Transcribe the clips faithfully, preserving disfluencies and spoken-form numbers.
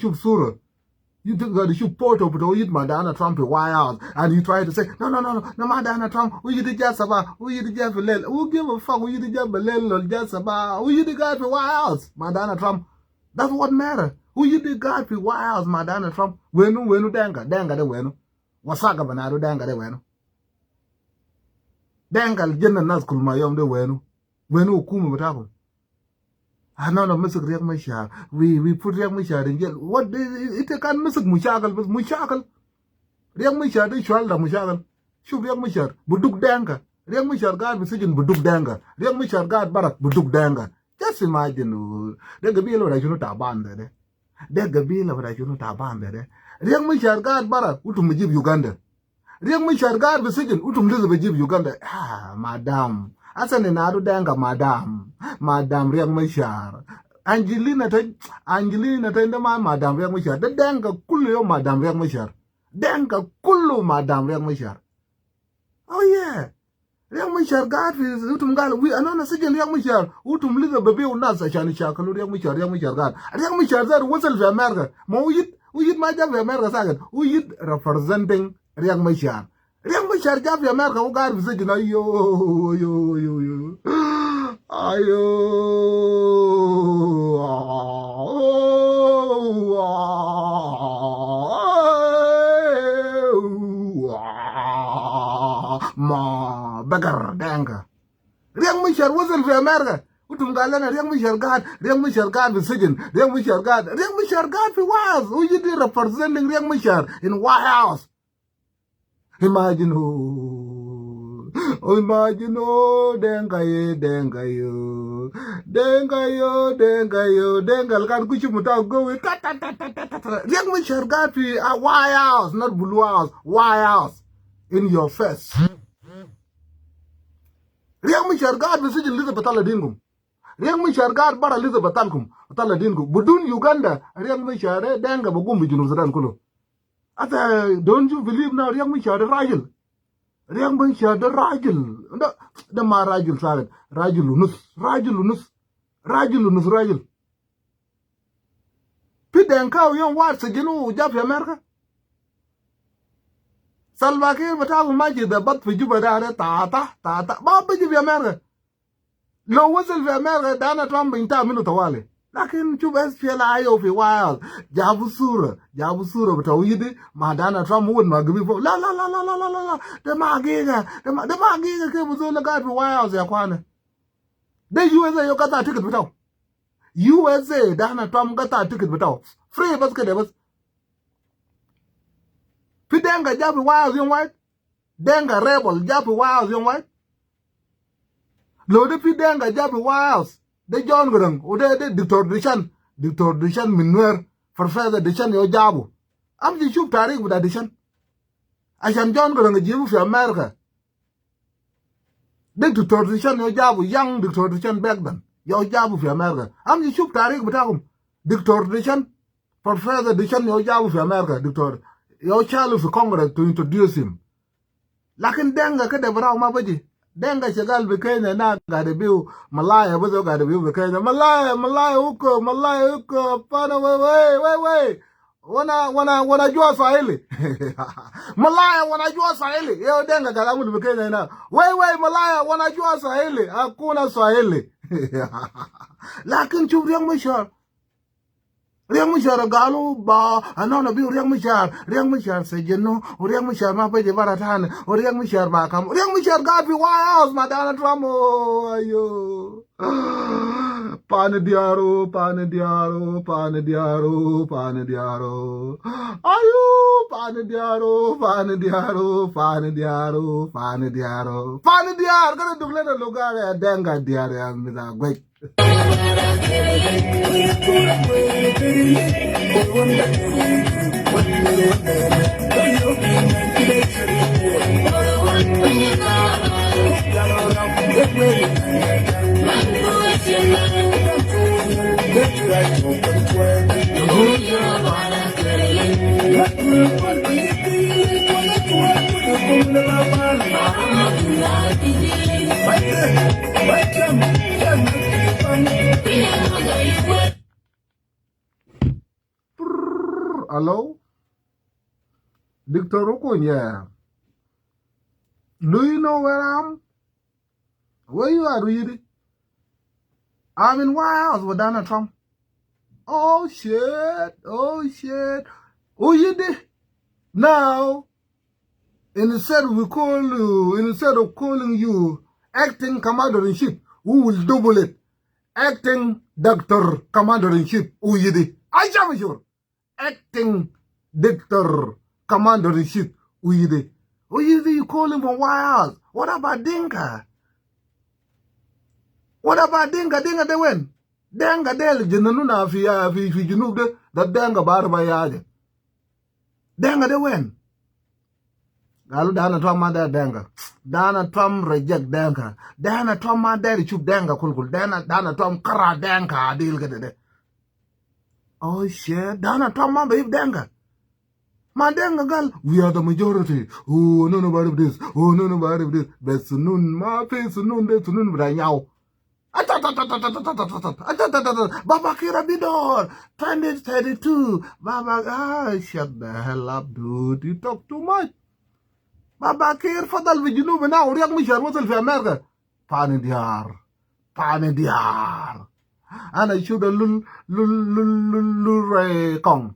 cop sura. You think that you photo, but you eat Madana Trump in White House, and you try to say, "No, no, no, no, no, Madana Trump, we eat the jazz about, we eat the jazz for lel." Who give a fuck? We eat the jazz for lel or jazz about, we eat the guy for White House, Madana Trump. That's what matter. We eat the guy for White House, Madana Trump. Wenu, wenu, denga, denga de wenu. Wasaga banado denga de wenu. Denga jena nas kulma yom de wenu. Wenu hukuma bitakum. Ah, no, no, مسك Riek Machar. We, we put Riek Machar in jail. What? It, it كان مسك مشاكل, بس مشاكل. Riek Machar de شغل ده مشاكل. شوف Riek Machar, بدوك دينكا. Riek Machar قاعد في سجن بدوك دينكا. Riek Machar قاعد برا بدوك دينكا. Just imagine. ده قبيلة ولا شنو تعبان ده, ده. ده قبيلة ولا شنو تعبان ده, ده. Riek Machar قاعد برا, وانتم بجيب يوغندا. Riek Machar قاعد في سجن, وانتم لسه بجيب يوغندا. Ah, madam. Asa ni nadu denga madam. Madam Riek Machar. Angelina Teny, Angelina Teny de ma madam Riek Machar. De denga كل يوم madam Riek Machar. Denga كله madam Riek Machar. Oh yeah. Riek Machar قاعد في, وانتم قال, we, أنا, أنا سجن Riek Machar. وانتم لسه ببيعوا ناس عشان يشاكلوا Riek Machar, Riek Machar قاعد. Riek Machar ذاته وصل في أمريكا. ما هو يد, هو يد ما جاء في أمريكا ساكت. هو يد representing Riek Machar. Riek Machar جاء في أمريكا, هو قاعد في سجن. أيو, أيو, أيو, أيو. أيو. ما بقر دينكا. Riek Machar وصل في أمريكا. وانتم قال لنا Riek Machar قاعد, Riek Machar قاعد في السجن, Riek Machar قاعد, Riek Machar قاعد في White House. ويجي representing Riek Machar in White House. Imagine, oh, imagine, oh, denga ye, denga yo. Denga yo, denga yo, denga, القاعد كل شيء متاع قوي. Riek Machar قاعد في, uh, White House, not Blue House, White House. In your face. Riek Machar قاعد في سجن, لسه بطلع دينكم. Riek Machar قاعد برا, لسه بطلكم, بطلع دينكم. بدون يوغندا, Riek Machar دينكا بقوم بجنوب السودان كله. Ata, don't you believe now Riek Machar راجل? Riek Machar راجل. ده, ده ما راجل ساكت. راجل ونص. راجل ونص. راجل ونص راجل. في دينكاوي يوم واحد سجنوه وجاء في أمريكا. سلفا كير بتاعكم ما جي ده بط في جوبا ده, ده تاتا, تاتا. ما بيجي في أمريكا. لو وصل في أمريكا, دونالد ترامب بينتقم منه طوالي. لكن شوف SPLM-IO في White House, جابوا صورة, جابوا صورة بتاع ويدي مع دونالد ترامب, هو ما قبل فوق. لا, لا, لا. ده ما حقيقة. ده ما, ده ما حقيقة. كيف زول قاعد في White House يا أخوانا؟ ده USA يو قطع تيكت بتاعه. USA دونالد ترامب قطع تيكت بتاعه. Free بس كده بس. في دينكا جاء في White House يوم واحد. دينكا rebel جاء في White House يوم واحد. لو ده في دينكا جاء في White House, ده جون قرنق, وده, ده دكتور ديشان, دكتور ديشان من نوير, بروفيسور ديشان يو جابه. أمشي شوف تاريخ بتاع ديشان. عشان جون قرنق يجيبه في أمريكا. ده دكتور ديشان يو جابه, young دكتور ديشان back then, يو جابه في أمريكا. أمشي شوف تاريخ بتاعكم. دكتور ديشان, بروفيسور ديشان يو جابه في أمريكا, دكتور, يو شاله في كونغرس to introduce him. لكن دينكا كده براو ما بجي. دينكا شغال في كينيا هنا قاعد يبيعوا ملايا, بس قاعد يبيعوا في كينيا. ملايا, ملايا huko, ملايا huko, hapana, wewe, wewe, wewe. Wana, wana, wanajua Swahili. Malaya wanajua Swahili. Hiyo denge kalamu limekenya ina. Wewe malaya wanajua Swahili. Hakuna Swahili. لكن شوف Riek Machar. Riek Machar قالوا ba, أنا نبي Riek Machar. Riek Machar سجنوه. Riek Machar ما بيجي برا تاني. Riek Machar ما كم. Riek Machar قاعد في White House مع دونالد ترامب. Oh, أيوه. Pan diaro, pan diaro, pan diaro, pan diaro. Ayo, pan diaro, pan diaro, pan diaro, pan diaro. Pan diaro, kana duk lena lugha ya denga diaro ya mida gwek. Hello? Doctor Okuny, yeah. Do you know where I am? Where you are, really? I'm in White House with Donald Trump. Oh, shit. Oh, shit. Uyidi. Now, instead we call you, instead of calling you acting commander in chief, we will double it. Acting Doctor Commander in Chief Uyidi. I jam sure. Acting Doctor Commander in Chief Uyidi. Uyidi, you call him from White House. What about Dinka? What about Dinka? Dinka de wen? Dinka de jinanuna fi, fi, fi Junub de. That Dinka bar ba yaje. Dinka de wen? Galu Donald Trump ma der Dinka. Donald Trump reject Dinka. Donald Trump ma der chub Dinka kulkul. Donald, Donald Trump kara Dinka adil kede de. Oh shit. Donald Trump ma behib Dinka. Ma Dinka gal, we are the majority. Oh, no, no, bari this. Oh, no, no, bari this. Be sunun, ma fi sunun de sunun bita nyau. Baba Kiir Abidor, twenty thirty-two. Baba, ah, shut the hell up, dude. You talk too much. Baba Kiir fadal fi Junub na, Riek Machar wasal fi America. Pani diar. Pani diar. Ana shuda lul, lul, lul, lul, lul, eh, kong.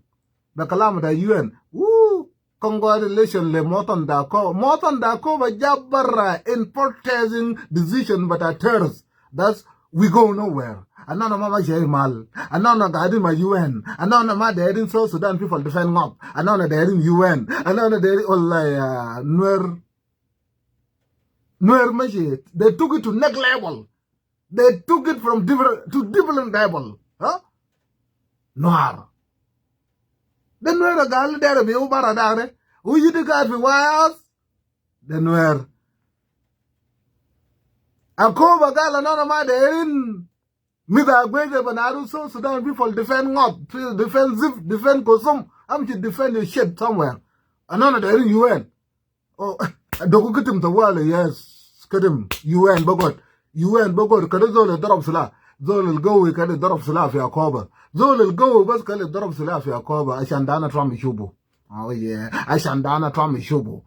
Be kalam ta U N. Woo! Congratulations le Moton Dako. Moton Dako ba jab barra in protesting decision but a terrorist. That's we go nowhere. Anana ma ba shay mal. Anana gadin ma U N. Anana ma dairin South Sudan people defend ngop. Anana dairin U N. Anana dairin wallahi ya Nuer. Nuer mashi. They took it to next level. They took it from different to different level. Huh? Nuer. De Nuer gal dere bi u bara dare. Uyidi gal fi White House. De Nuer. Akoba gal anana ma dairin. Mida gwede banaru South Sudan people defend ngop, defend Zip, defend Kosum. Amshi defend your shit somewhere. Anana dairin U N. Oh, doku kitim tawali, yes. Kitim U N bagod. U N bagod. Kede zol darab sila. Zol al gawi kede darab sila fi Akoba. Zol al gawi bas kede darab sila fi Akoba. Ashan Donald Trump ishubu. Oh yeah. Ashan Donald Trump ishubu.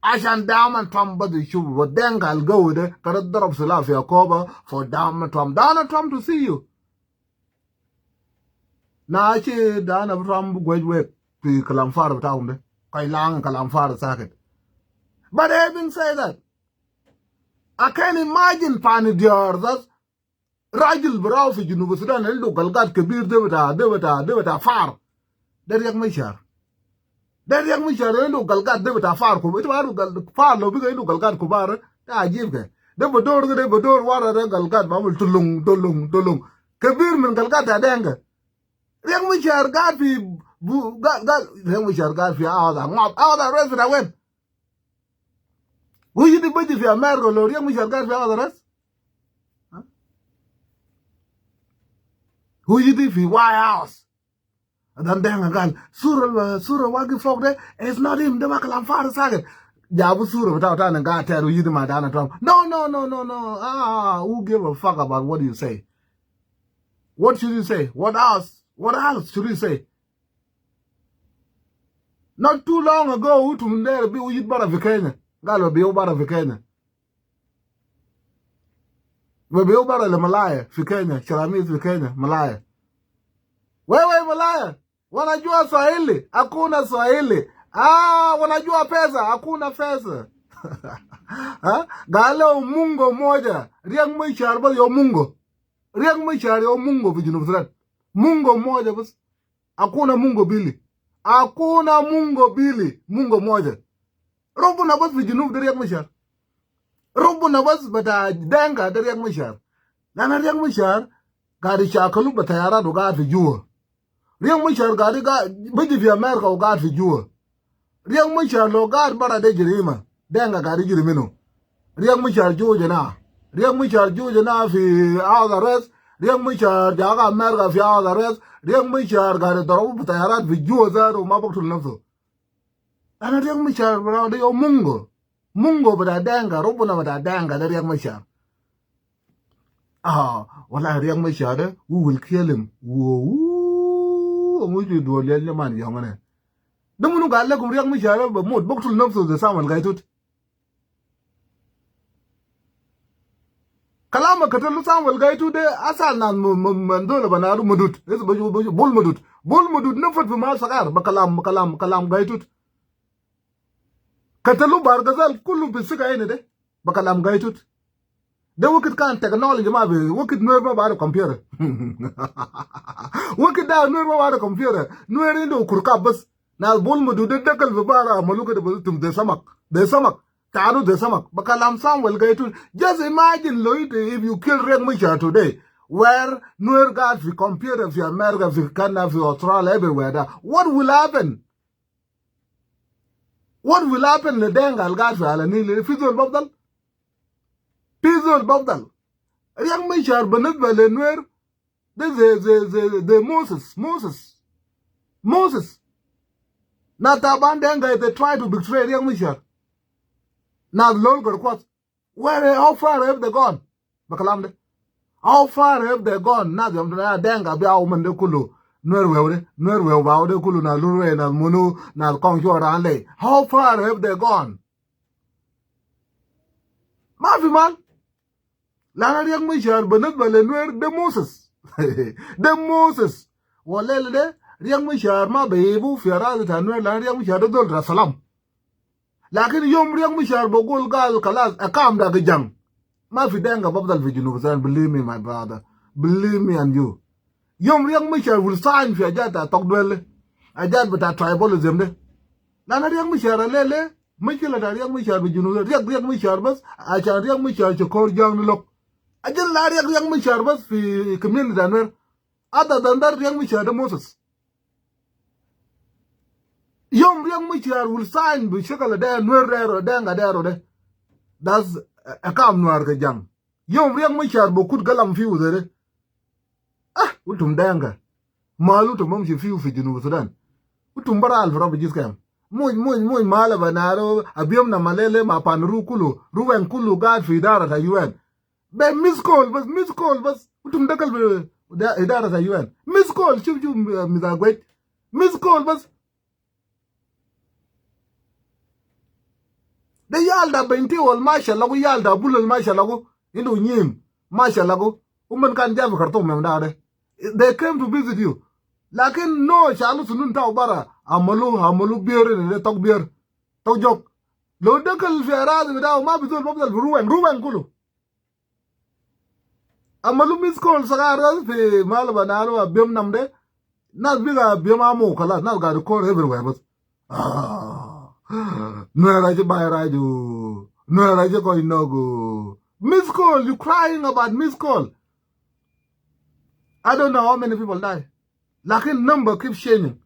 Ashan Donald Trump bas ishubu. But Dinka al gawi de kede darab sila fi Akoba for Donald Trump. Donald Trump to see you. Na ci Donald Trump gwaj wek fi kalam far bitaum de. Kai lang kalam far sakit. But having said that, I can imagine pani diar that rajil barau fi Junub Sudan indu galgat kabir de bita, de bita, de bita far. De Riek Machar. De Riek Machar indu galgat de bita far kum. Itu baru gal far lo biga indu galgat kubar. De ajib ke. De bador ke, de bador wara de galgat bamul tulung, tulung, tulung. Kabir min galgat ta Dinka. Riek Machar gal fi bu, gal, gal, Riek Machar gal fi awda, ngop, awda rest bita wen? Uyidi baji fi America lo Riek Machar gal fi awda rest? Huh? Uyidi fi White House. Dan Dinka gal, sura, sura wagi fok de, it's not him, de ma kalam far sakit. Jabu sura bita tani gal teru Uyidi ma Donald Trump. No, no, no, no, no. Ah, who give a fuck about what you say? What should you say? What else? What else should you say? Not too long ago, utum dere bi uyid bara fi Kenya. Galo bi u bara fi Kenya. Bi u bara le malaya fi Kenya, shalamit fi Kenya, malaya. Wewe malaya. Wanajua Swahili, hakuna Swahili. Ah, wanajua pesa, hakuna pesa. Ha? Galo mungo moja. Riek Machar bas yo mungo. Riek Machar yo mungo fi Junub Sudan. Mungo moja bas. Hakuna mungo bili. Hakuna mungo bili. Mungo moja. Rubuna bas fi Junub de Riek Machar. Rubuna bas bita Dinka de Riek Machar. Lana Riek Machar gadi shakalu bita yarat u gadi fi juwa. Riek Machar gadi ga, baji fi America u gadi fi juwa. Riek Machar lo gadi bara de jirima. Dinka gadi jiri minu. Riek Machar juja na. Riek Machar juja na fi house arrest. Riek Machar jaga America fi house arrest. Riek Machar gadi darabu bita yarat fi juwa zatu ma baktul nafsu. Ana Riek Machar bita de yo mungo. Mungo bita Dinka, rubuna bita Dinka de Riek Machar. Ah, wala Riek Machar de, we will kill him. Woo, woo. Ŋuc bi duɔl yɛl nyɛ man yɔŋ nɛ. Dämunu gal lɛ kum Riɛk Macar bɛ mot bok tul nafsu de Samuel Gai Tut. Kalam ma katalu Samuel Gai Tut de asal nan ma, ma, ma dol ba naru Madut. Is ba, ba, Bol Madut. Bol Madut nafat fi mal sagar ba kalam, kalam, kalam Gai Tut. Katalu Bar Gazal kulu bi sika ina de. Ba kalam Gai Tut. De wakit kan technology ma bi, wakit Nuer ma bada computer. Wakit da Nuer ma bada computer. Nuer indu kurkab bas. Nas Bol Madut de dakal fi bara amalu kede bas tum de samak. De samak. Tanu de samak. Ba kalam Samuel Gai Tut. Just imagine lo ite if you kill Riek Machar today. Where Nuer got fi computer fi America, fi Canada, fi Australia, everywhere da. What will happen? What will happen le Denga al gat fi ala Nil? Fi zol bafdal? Fi zol bafdal? Riek Machar بالنسبة le Nuer de, de, de, de, de Moses, Moses, Moses. Na Taban Denga, they try to betray Riek Machar. Na Lol Garkwas. Where, how far have they gone? Ba kalam de. How far have they gone? Nas yom tana Denga bi au man de kulu. Nuer wew de, Nuer wew ba de kulu na Lurwe na munu na kong chora le. How far have they gone? Ma fi mal. Lana Riek Machar بالنسبة le Nuer de Moses. De Moses. Walel de Riek Machar ma beibu fi arazi ta Nuer lana Riek Machar de zol ta salam. Lakin yom Riek Machar bogol gal kalas akam da gijang. Ma fi Denga bafdal fi Junub Sudan, believe me, my brother. Believe me and you. Yom Riek Machar will sign fi ajat ta tokdwel. Ajat bita tribalism de. Lana Riek Machar alele. Mushkila ta Riek Machar fi Junub Sudan. Riek, Riek Machar bas. Ashan Riek Machar shakor jang ni lok. Ajat la Riek, Riek Machar bas fi community ta Nuer. Other than that, Riek Machar de Moses. Yom Riek Machar will sign bi shakal de Nuer dero, Denga dero de. Das, eh, akam Nuer ke jang. Yom Riek Machar bokut galam fiu zede. Ah, utum Denga. Malu utum bamshi fiu fi Junub Sudan. Utum bara al fi refugees camp. Muj, muj, muj, mala banaro, abiyom na malele, ma panru kulu, Ruweng kulu, gad fi idara ta U N. Be miss call bas, miss call bas. Utum dakal be da-, idara ta U N. Miss call, shuf, shuf, uh, Mizagwet. Miss call bas. De yal ta Bentiu al masha lagu, yal ta Bul al masha lagu. Indu nyim, masha lagu. Uman kan ja fi Khartoum yom da de. They came to visit you. Lakin no, shalu sunun tau bara. Amalu, amalu bier ne de tok bier. Tok jok. Lo dakal fi arazi bitau ma bi zol bafdal fi Ruweng, Ruweng kulu. Amalu miss call sagar fi mal banalo abiyom nam de. Nas biga abiyom amu kalas. Nas gad call everywhere bas. Ah. Nuer aje bai raju. Nuer aje koi nogu. Miss call, you crying about miss call. I don't know how many people die. Lakin number keep changing.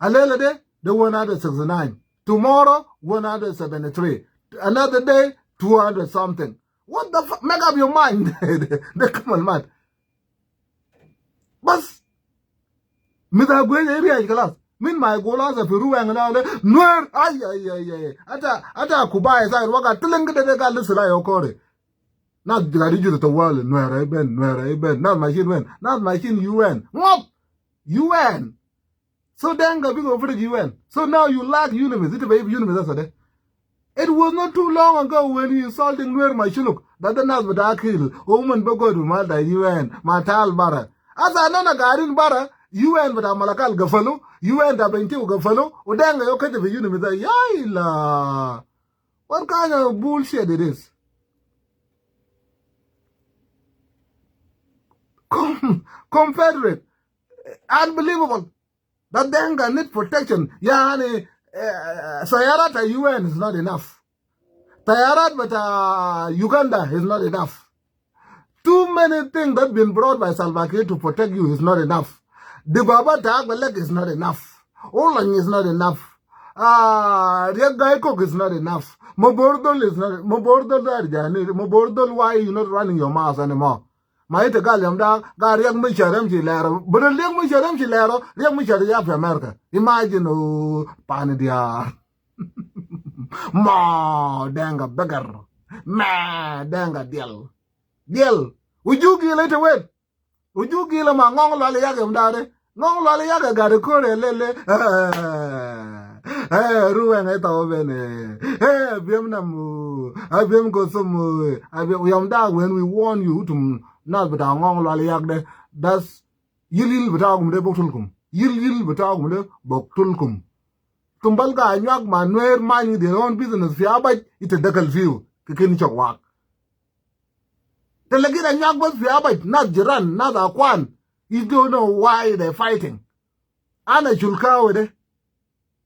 Alele de, de one hundred sixty-nine. Tomorrow, one hundred seventy-three. Another day, two hundred something. What the fuck? Make up your mind. De kamal mat. Bas. Mita gwe area kalas. Min ma yagul asa fi Ruweng na le. Nuer. Ay, ay, ay, ay. Ata, ata Kubai sa waga tiling de de gal sila yokore. Nas gad yiju tawali, Nuer iben, Nuer iben. Nas mashin wen. Nas mashin U N. Ngop. U N. So Denga biga furij U N. So now you lack UNMISS. Ita be UNMISS asa de. It was not too long ago when you insulting Nuer Mashuluk. That the nas bita akil. Uman bigod mal ta U N. Ma tal bara. Asa nana gadin bara. U N bita Malakal gafalu. U N ta Bentiu gafalu. U Denga yo kete fi UNMISS. Ya ila. What kind of bullshit it is? Com-, Confederate. Unbelievable. That Denga need protection. Yani, uh, sayarat ta U N is not enough. Tayarat bita Uganda is not enough. Too many things that been brought by Salva Kiir to protect you is not enough. Dibaba ta Agwelek is not enough. Olany is not enough. Ah, Riek Gai Kok is not enough. Mabor Dol is not, Mabor Dol Dar Jani, Mabor Dol, why you not running your mouth anymore? Ma ita gal yom da, gal Riek Machar yamshi lero. Bada Riek Machar yamshi lero, Riek Machar ya fi America. Imagine, oh, pani dia. Ma, Denga begar. Ma, Denga dial. Dial. Uju gila ita wet. Uju gila ma ngong lwal yak yom da de. Ŋɔŋ Lual Yak ɛ gat ɛ ko̱r ɛ lele. Ɛ ruwɛŋ ɛ thaw ben ɛ. Ɛ biɛm nam. Ɛ biɛm kothum. Ɛ biɛm yɔm dak when we warn you tum. Nath bita Ŋɔŋ Lual Yak dɛ. Das yil yil bita kum dɛ bok tulkum. Yil yil bita kum dɛ bok tulkum. Tum bal ka Anyuak ma Nuer mind their own business fi Abac ita dakal fiu. Kikin chok wak. Te lagin Anyuak bas fi Abac, nas jiran, nas akwan. You don't know why they fighting. Ana Chulkawe de.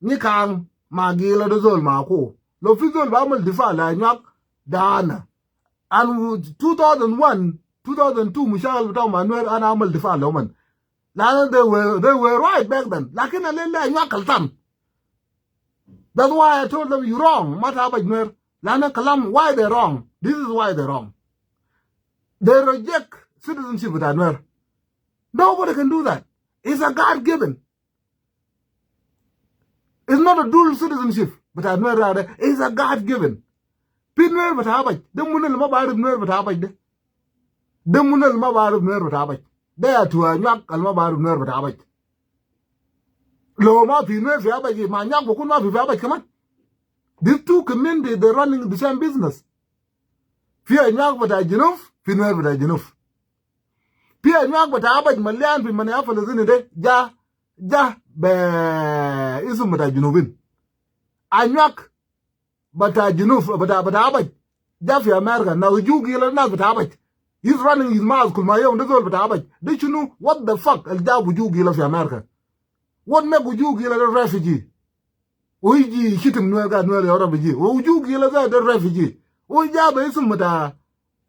Ni kan ma gila de zol ma ko. Lo fi zol ba amal difa la Anyuak da ana. And two thousand one, two thousand two mushakal bita ma Nuer ana amal difa la man. Lana they were, they were right back then. Lakin alele Anyuak kaltan. That's why I told them you wrong. Ma ta Abac Nuer. Lana kalam, why they wrong? This is why they wrong. They reject citizenship with Nuer. Nobody can do that. It's a God given. It's not a dual citizenship. But Nuer, it's a God given. Fi Nuer bita Abac. De munu le ma barif Nuer bita Abac de. De munu le ma barif Nuer bita Abac. De ya tu Anyuak al ma barif Nuer bita Abac. Lo ma fi Nuer fi Abac, ma Anyuak bukun ma fi, fi Abac kaman. These two community, they running the same business. Fi Anyuak bita Junub, fi Nuer bita Junub. Fi Anyuak bita Abac malian fi mani afal zini de, ja, ja, be isum bita Junubin. Anyuak bita Junub, bita, bita Abac. Ja fi America, na uju gila nas bita Abac. He's running his mouth kul ma yom de zol bita Abac. De shunu, what the fuck, al ja uju gila fi America. What make uju gila de refugee? Uji shitim Nuer ga Nuer ya refugee. Uju gila de, de refugee. Uja be isum bita,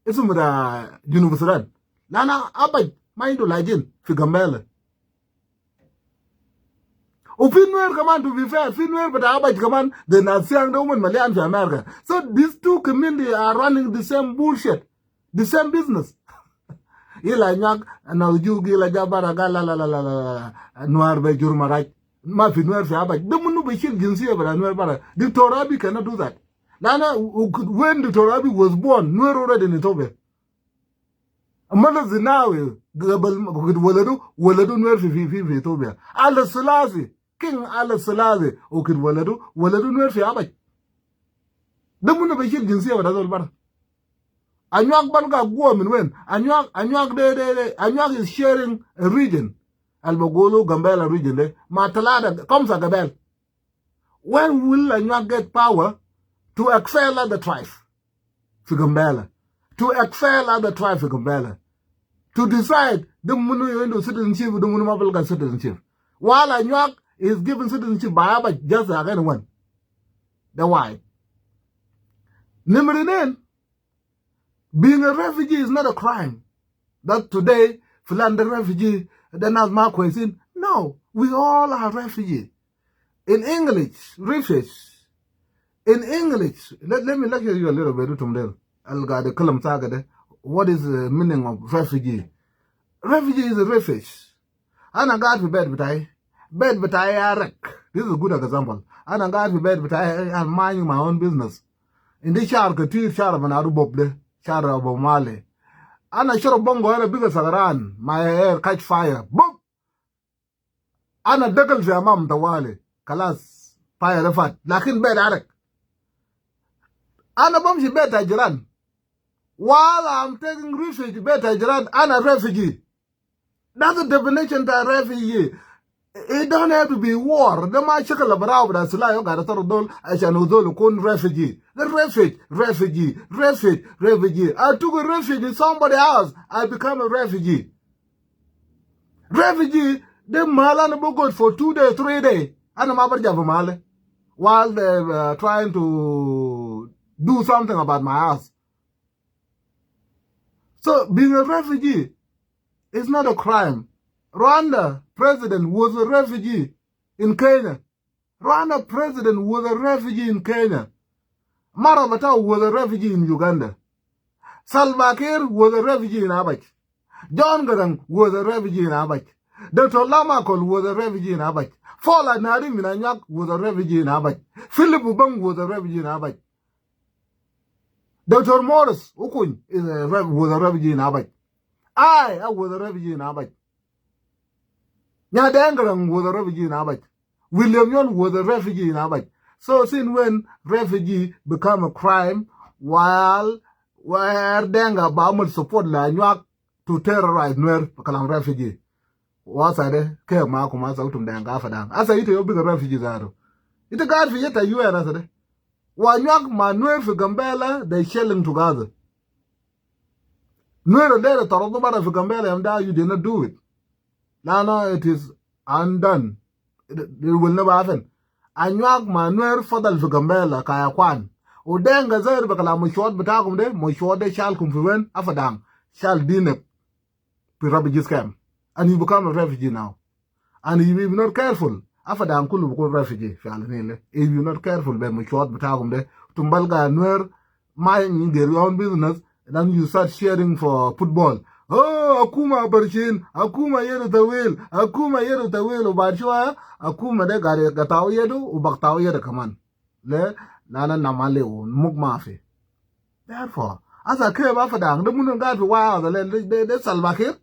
isum bita Junub Sudan. Lana Abac ma indu lajin fi Gambela. Ufi Nuer kaman, to be fair, fi Nuer bita Abac kaman, de nas Siang de uman malian fi America. So these two community are running the same bullshit, the same business. Ila Anyuak, na uju gila ja bara ga la, la, la, la, la, la, Nuer be jur maraj. Ma fi Nuer fi Abac. De munu be shil jinsiya bita Nuer bara. Doctor Abiy cannot do that. Lana, u-, u-, when Doctor Abiy was born, Nuer already in Ethiopia. Meles Zenawi, gabal, kid waladu, waladu Nuer fi, fi, fi, fi Ethiopia. Haile Selassie, King Haile Selassie, u kid waladu, waladu Nuer fi Abac. De munu be shil jinsiya bita zol bara. Anyuak bal ga guwa min wen? Anyuak, Anyuak de, de, de, Anyuak is sharing a region. Al bagulu Gambela region de. Ma talata, kamsa gabel. When will Anyuak get power to expel other tribe fi Gambela? To expel other tribe fi Gambela? To decide de munu indu citizenship, de munu ma balga citizenship. While Anyuak is given citizenship by Abac just like anyone. De why? Nimri nen, being a refugee is not a crime. That today, filan de refugee, de nas ma kwesin. No, we all are refugee. In English, refugee. In English, let, let me lecture you a little bit, tum del. Al gade kalam saga de. What is the meaning of refugee? Refugee is a refuge. Ana gaid fi bet bitai. Bet bitai ya rek. This is a good example. Ana gaid fi bet bitai, I'm minding my own business. Indi shar katir, shar man aru bob de. Shar Bob Marley. Ana shara bongo, ana biga sagaran. My hair catch fire. Bob. Ana dagal fi amam tawali. Kalas. Fire de fat. Lakin bet arek. Ana bamshi bet ta jiran. While I'm taking refuge bet ta jiran, ana refugee. That's the definition of refugee. It don't have to be war. De ma shakal barau bita sila yo gada taro dol ashan zol kun refugee. The refuge, refugee, refuge, refugee. I took a refuge in somebody else. I become a refugee. Refugee, de mal ana bogod for two days, three days. Ana ma barja fi male. While they were trying to do something about my house. So being a refugee is not a crime. Rwanda president was a refugee in Kenya. Rwanda president was a refugee in Kenya. Mara Matau was a refugee in Uganda. Salva Kiir was a refugee in Abac. John Garang was a refugee in Abac. Doctor Lamakol was a refugee in Abac. Paul Anari Minanyak was a refugee in Abac. Philip Ubang was a refugee in Abac. Doctor Morris Ukuny is a ref-, was a refugee in Abac. I, I was a refugee in Abac. Nya Deng Garang was a refugee in Abaj. William Nyuon was a refugee in Abaj. So since when refugee become a crime while, while Deng Garang support la Anyuak to terrorize Nuer, kalam refugee. Wasa de, ke ma kuma sa utum Deng Garang fa Deng. Asa ite yo big refugee zaro. Ite gaid fi yeta U N asa de. Wa Anyuak ma Nuer fi Gambela, they shelling together. Nuer dere torodu bara fi Gambela yam da, you did not do it. Lana it is undone. It, it will never happen. Anyuak ma Nuer fadal fi Gambela ka ya kwan. U Deng Garang zero be kalam mushuat bitakum de, mushuat de shalkum fi wen, afa Deng. Shal dinek fi refugees camp. And you become a refugee now. And if you not careful, afa Deng kulu bukun refugee fi alnile. If you not careful be mushuat bitakum de, tum balga Nuer minding their own business, then you start cheering for football. Oh, Akuma Barshin, Akuma Yedu Tawil, Akuma Yedu Tawil, u baad shwaya, Akuma de gari gataw yedu, u baktaw yedu kaman. Le, lana namale u muk mafi. Therefore, asa kef afa Deng, de munu gaid fi wa, de, de, de Salva Kiir.